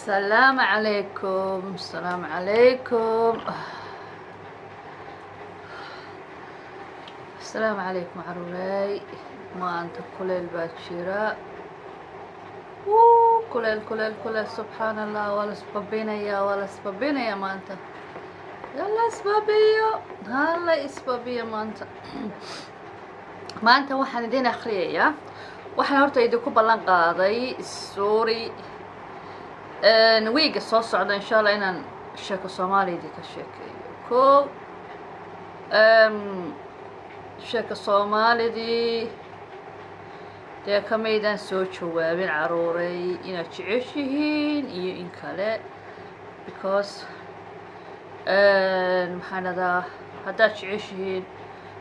Asalaamu calaykum, asalaamu calaykum, asalaamu calaykum, caruurey. Maanta kuleel baa jira. Wuu kuleel, kuleel, kuleel. Subxaan Allah, waa la isbabinayaa, waa la isbabinayaa maanta. Hala isbabiyo, hala isbabiyo maanta. Maanta waxaan idin akriyayaa, waxaan horta idinku ballan qaaday, sorry, wiiga soo socda, insha Allah, inaan sheeko Soomaaliya idinka sheekeeyo. Ko sheeko Soomaalidii dee kamaydaan soo jawaabin, caruuray, inaad jeceshihiin iyo in kale, because maxaan dhahdaa, haddaad jeceshihiin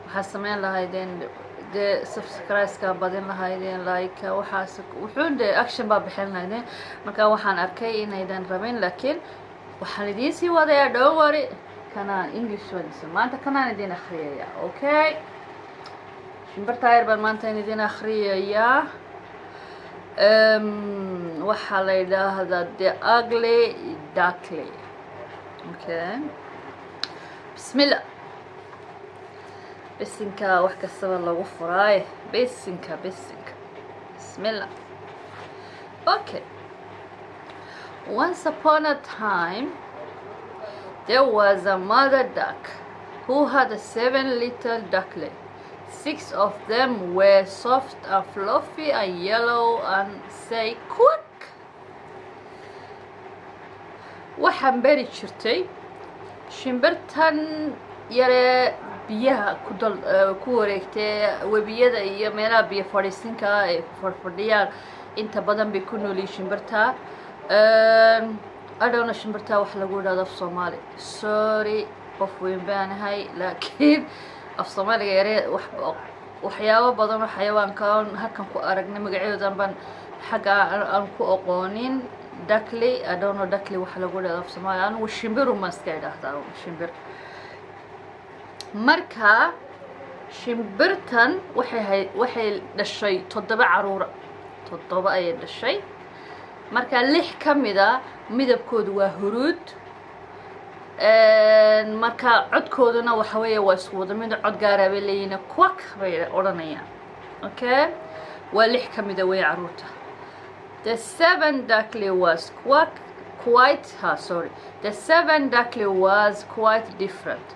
waxaad sameyn lahaydeen dee subscribe-ka badin lahaydeen, like, waxaas wuxuun dee action baa bixin lahaydeen. Marka waxaan arkay inaydan rabin, laakiin waxaan idiin sii wadayaa. Don't worry, kanaan English wadisa maanta, kanaan idin akriyaya. Okay, shimbirta yar baan maanta idin akriyayaa. Waxaa la yidhaahdaa The Ugly Duckling. Okay, bismillah. Bisinka wax kastaba lagu furaaye. Bisinka, bisinka, bismillah. Okay. Once upon a time there was a mother duck who had seven little ducklings. Six of them were soft and fluffy and yellow and say "quack". Waxaan beri jirtay shimbirtan yaree biyaha ku dal ku wareegtay, webiyada iyo meelaha biyo fadhiisinka ay fadhfadhiyaan inta badan bay ku noolyihiin shimbirta. Adhowna shimbirta wax lagu yidhahdo af Soomaali, sorry, qof weyn baanahay, laakiin af Soomaaliga yare wax waxyaabo badan oo xayawaankan halkan ku aragnay magacyadoodan baan xagga aan ku aqoonin. Duckling, adhowno duckling waxa lagu yidhahdo af Soomaali. Anigu shimbiru ma iska idhaahdaa shimbir. Marka shimbirtan waxay hay waxay dhashay toddoba caruura, toddoba ayay dhashay. Marka lix ka mida midabkoodu waa huruud, marka codkooduna waxa weeye waa isku wada mid, cod gaaraa bay leeyihiin, "quack" bay odhanayaan. Okay, waa lix ka mida wey caruurta. The seven duckling was quack quite ha sorry, the seven duckling was quite different.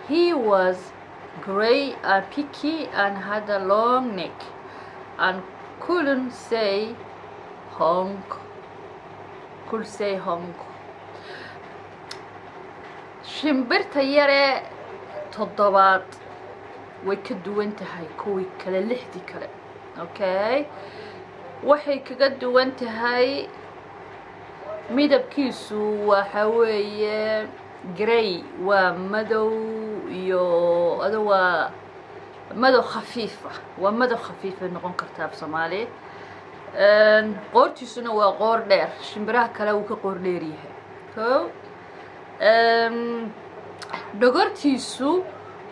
He was grey and peaky and had a long neck and couldn't say honk, could say honk. Shimbirta yaree toddobaad way ka duwan tahay kuwii kale, lixdii kale. Okay, waxay kaga duwan tahay midabkiisu waxa weeye grey, waa madow iyo ado waa madow khafiifa, waa madow khafiifay noqon kartaa af Soomaali. Qoortiisuna waa qoor dheer, shimbiraha kale wuu ka qoor dheer yahay. Ko dhogortiisu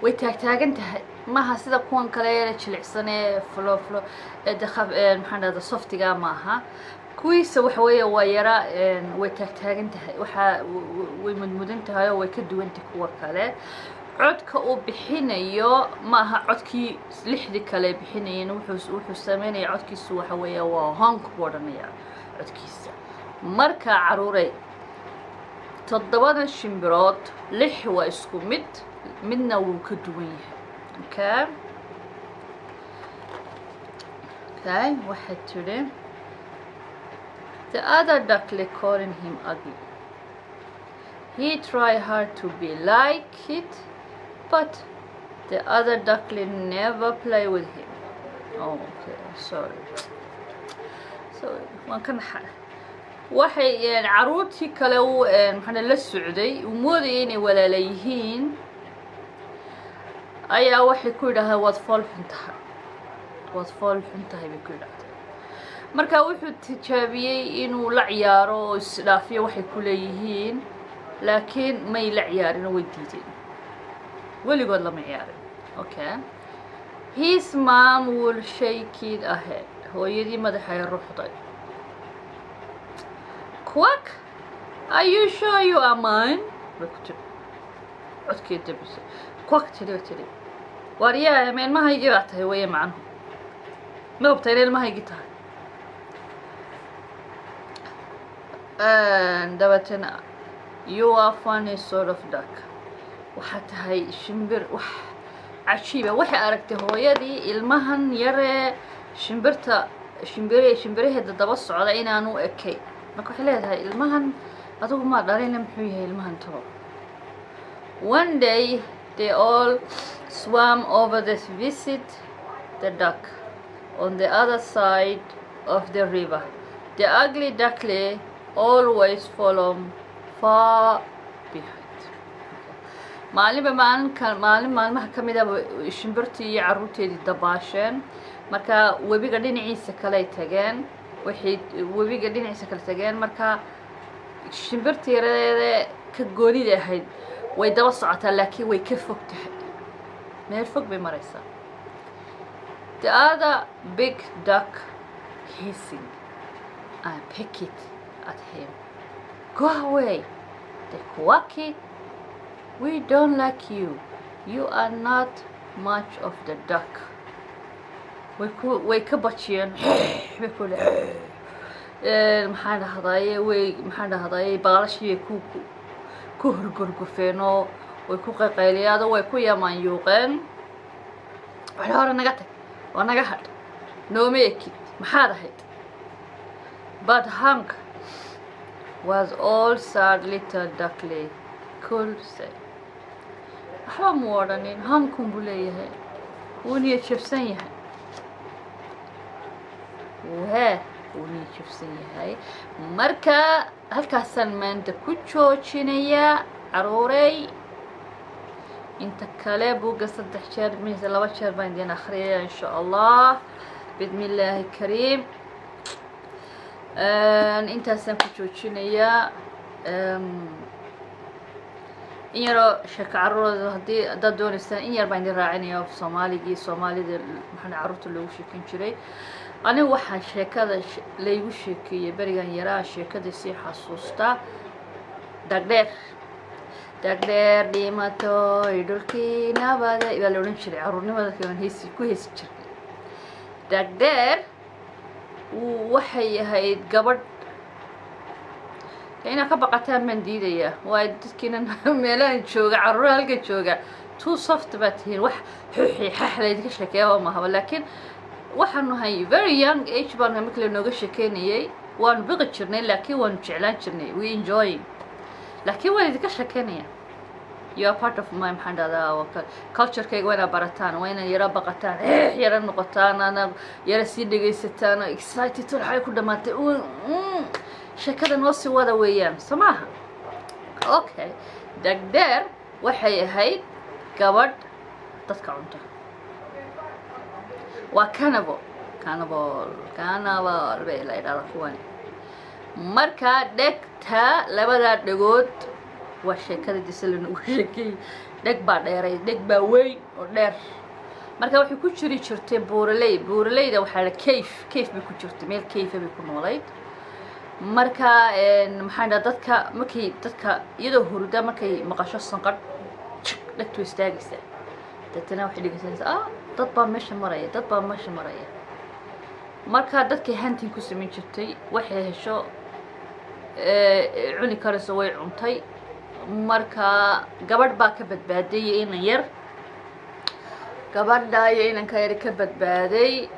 way taagtaagan tahay, maaha sida kuwan kale ee jilicsan ee flo flo ee maxaan dhahda, softiga maaha. Kuwiisa waxa weeye waa yara way taagtaagan tahay, waxaa way mudmudan tahay oo way ka duwantahay kuwa kale. Codka uu bixinayo maaha codkii lixdii kale bixinayeen. Wuxuu sameynaya codkiisu waxa weeye waa "honk" buu odhanaya codkiisa. Marka caruuray, toddobadan shimbirood lix waa isku mid, midna wuu ka duwan yahay. Okay, waxay tidhi, "The other duckling calling him ugly. He tried hard to be like it, but the other duckling never play with him." Oh, okay, sorry, sorry, waan ka naxay. Waxay caruurtii kale u maxaa la socday, uu moodayay inay walaala yihiin, ayaa waxay ku yidhahdeen, "Waad fool xun tahay, waad fool xun tahay," bay ku yidhahdeen. Marka wuxuu tijaabiyey inuu la ciyaaro oo isdhaafiyo waxay ku leeyihiin, laakiin may la ciyaarin oo way diideen, weligood lama ciyaarin. Okay. His mom will shake it ahead. Hooyadii madaxay ruxday. "Quack." "Are you sure you are mine?" bay ku tiri. Codkeed dabisa, "Quack," tiri, bay tiri. Waaryaa, ma ilmahaygii baa tahay weeye macnuhu? Ma hubta inay ilmahaygii tahay? Dabeetana, "You are funny sort of duck," waxaa tahay shimbir wax cajiiba. Waxay aragtay hooyadii ilmahan yaree shimbirta shimbire shimbiraheeda daba socda inaanu ekay. Marka waxay leedahay, "Ilmahan adigu maa dhalina? Muxuu yahay ilmahan talo?" One day they all swam over to visit the duck on the other side of the river. The ugly duckling always follow far behind. Maalinba maalinka maalin maalmaha ka mid a shimbirtii iyo carruurteedii dabaasheen. Marka webiga dhinaciisa kaley tageen. Waxay webiga dhinaciisa kale tageen, marka shimbirtii yareede ka goonida ahayd way daba socotaa, laakiin way ka fog tahay, meel fog bay maraysaa. The other big duck hissing and pecked at him. "Go away," they quacked. "We don't like you. You are not much of the duck." Way ku way ka bajiyeen, way ku, maxaan dhahdaye, way, maxaan dhahdaye, baalashii bay ku horgorgufeen oo way ku qayqayliyaado, way ku yamaanyuuqeen. Waxay hore, "Naga tag oo naga hadh, nooma ekid, maxaad ahayd?" But honk was all sad little duckling could say. Waxba mu odhanin, hankun buu leeyahay, wuu niya jabsan yahay. Wee, wuu niya jabsan yahay. Marka halkaasaan maanta ku joojinayaa, caruurey. Inta kale buugga saddex jeer mise laba jeer baan idin akhriyaya, insha Allah, biidni illaahi kariim. Intaasaan ku joojinayaa. In yaroo sheeko carruurooda haddii haddaad doonaysaan, in yar baan idin raacinaya. Soomaaligii Soomaalida, maxaa carruurta loogu sheekan jiray, anigu waxaa sheekada laygu sheekeeyey berigan yaraa, sheekada sii xasuustaa: "Dhagdheer, dhagdheer dhimatoy, dhulkii nabade," baa la odhan jiray. Carruurnimada waan heesi ku heesi jirnay. Dhagdheer waxay ahayd gabadh. Inaad ka baqataan baan diidayaa, waayo dadkiina meelahan jooga, carruuraha halka jooga, too soft baa tihiin. Wax xuxi xax laydinka sheekeeya mahaba, laakiin waxaanu nahay very young age baanu nahay markii lanooga sheekeynayay. Waanu biqi jirnay, laakiin waanu jeclaan jirnay, we enjoying. Laakiin waan idinka sheekeynaya. You are part of my, maxaan dhahdaa, culturekayga. Waa inaad barataan, waa inaad yaro baqataan, yaro noqotaan, ana yaro sii dhegaysataan, excited, waxay ku dhamaatay, sheekada noo sii wada weeyaan, soo maaha? Okay, Dhagdheer waxay ahayd gabadh dadka cunta. Waa cannibal, cannibal, cannibal bay la idhahda kuwani. Marka dhegta, labadaa dhegood, waa sheekada dise lanagu sheekeeyey. Dheg baa dheeray, dheg baa weyn oo dheer. Marka waxay ku jiri jirtay buuraley. Buuraleyda waxaa la cave, cave bay ku jirtay, meel cave bay ku noolayd. Marka, maxaan dhaha, dadka markay dadka iyadoo hurda markay maqasho sanqadh, jig, dhegtu istaagaysaa. Deetana waxay dhegeysanaysaa, "Ah, dad baa meesha maraya, dad baa meesha maraya." Marka dadkay hunting ku samayn jirtay, waxay hesho cuni karayso way cuntay. Marka gabadh baa ka badbaaday iyo inan yar. Gabadha iyo inanka yar ka badbaaday,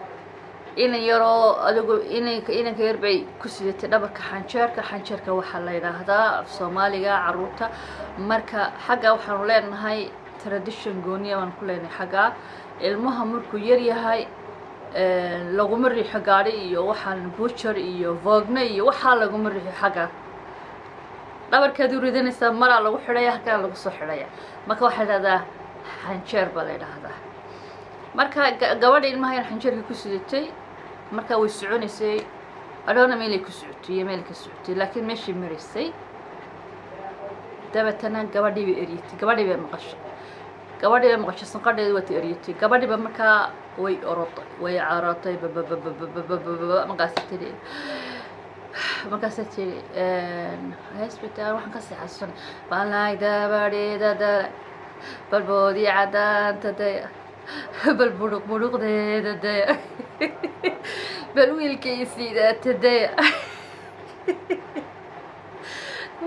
inan yaroo adigu inanka inanka yar bay ku sidatay dhabarka xanjeerka. Xanjeerka waxaa la yidhaahdaa af Soomaaliga carruurta. Marka xagga waxaanu leenahay tradition gooniya baan ku leenahay xagga. Ilmaha markuu yar yahay laguma riixo gaadhi iyo waxaan bujar iyo vogne iyo waxaa laguma riixo xagga. Dhabarkeed u ridanaysaa, maraa lagu xidhaya, halkana lagu soo xidhaya. Marka waxaa la idhahdaa xanjeer baa la yidhaahdaa. Marka gabadha ilmaha yar xanjeerka ku sidatay, marka way soconaysay. Adhoona meelay ku socotay iyo meel ka socotay, laakiin meeshay maraysay, dabeetana gabadhii bay eryatay. Gabadhii bay maqashay, gabadhii bay maqashay sanqadheedi, waatay eryatay gabadhiiba. Markaa way oroday, way carartay, bababababababa. Markaasi tiri, Markaasaa tiri hees bitaa, waxaan kasii xasuusanay: "Balnaagdabadhida dala, balboodii cadaanta daya, bal buruq buruqdeeda daya, bal wiilkaysiidaata daya."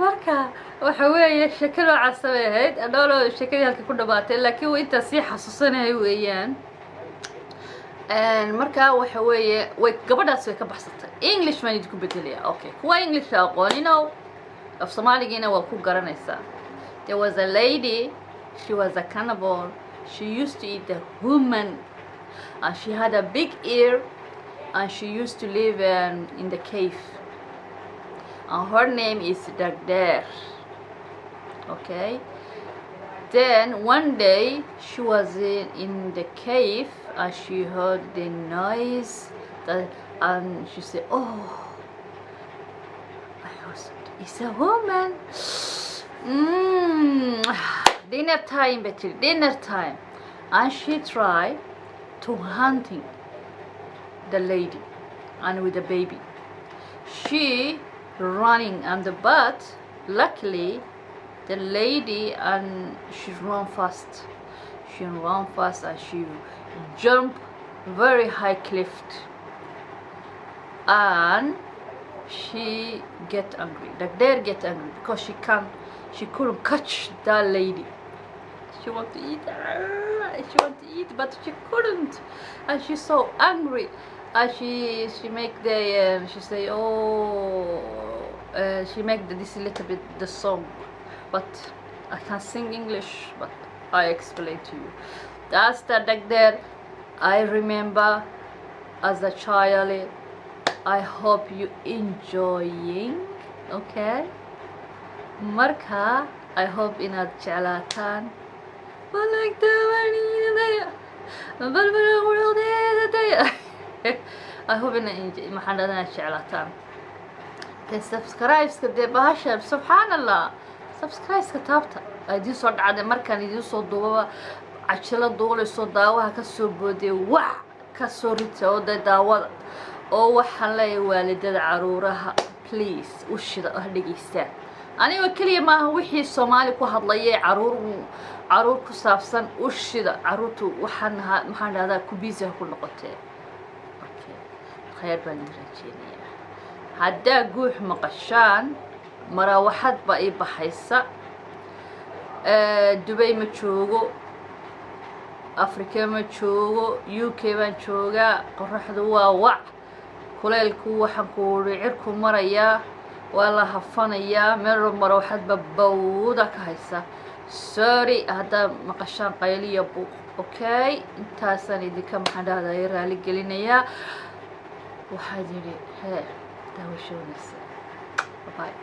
Marka waxa weeye sheeko noocaasa bay ahayd. Adhoolo sheekadii halka ku dhamaatay, laakiin wa intaa sii xasuusanaya weeyaan. Marka waxa weeye way gabadhaas way ka baxsatay. English baan idinku bedelaya, okay? Kuwa Englishka aqooninow, af Soomaaligiina waa ku garanaysaa. There was a lady, she was a cannibal. She used to eat the human, and she had a big ear, and she used to live in the cave, and her name is Dagder, okay? Then one day she was in the cave and she heard the noise and she said, "Oh, it's a woman. Dinner time, Betty, dinner time." And she tried to hunting the lady and with the baby. She running on the, but luckily the lady and she run fast. She run fast and she jump very high cliff, and she get angry. The dare get angry because she couldn't catch that lady. She want to eat, she want to eat, but she couldn't, and she's so angry, and she make the she say, oh, she make this little bit the song, but I can't sing English, but I explain to you. That's the Dagder I remember as a child. I hope you enjoying, okay? Marka I hope inaad jeclaataan. Balbalbal. I hope ina maxaan dhahdaa inaad jeclaataan. Dee subscribe-ska, dee bahasha, subxaan Allah, subscribe-ska taabta. Idiin soo dhacday markaan idiin soo duubaba cajilo duulayso, daawaha kasoo boodee, wac kasoo rita oo dee daawada oo waxaan leeyahay waalidada caruuraha, please u shida oo ha dhegeystaan. Anigoo keliya maaha, wixii Soomaali ku hadlayay, caruur, caruur ku saabsan u shida caruurtu. Waxaan maxaan dhahdaa, ku busy ha ku noqotee. Okay, khayr baan idin rajeynayaa. Haddaa guux maqashaan, maraawaxad baa ii baxaysa. Dubay ma joogo, Africa ma joogo, UK baan joogaa. Qoraxdu waa wac, kuleylku waxaan ku uri cirku marayaa, waa la hafanayaa meel walba, maraawaxadba bawda ka haysa. Sorry haddaa maqashaan qayliya buuq. Okay, intaasaan idinka maxaan dhahday raali gelinayaa. Waxaad yidhi hee daawasho wanaagsan. Bye.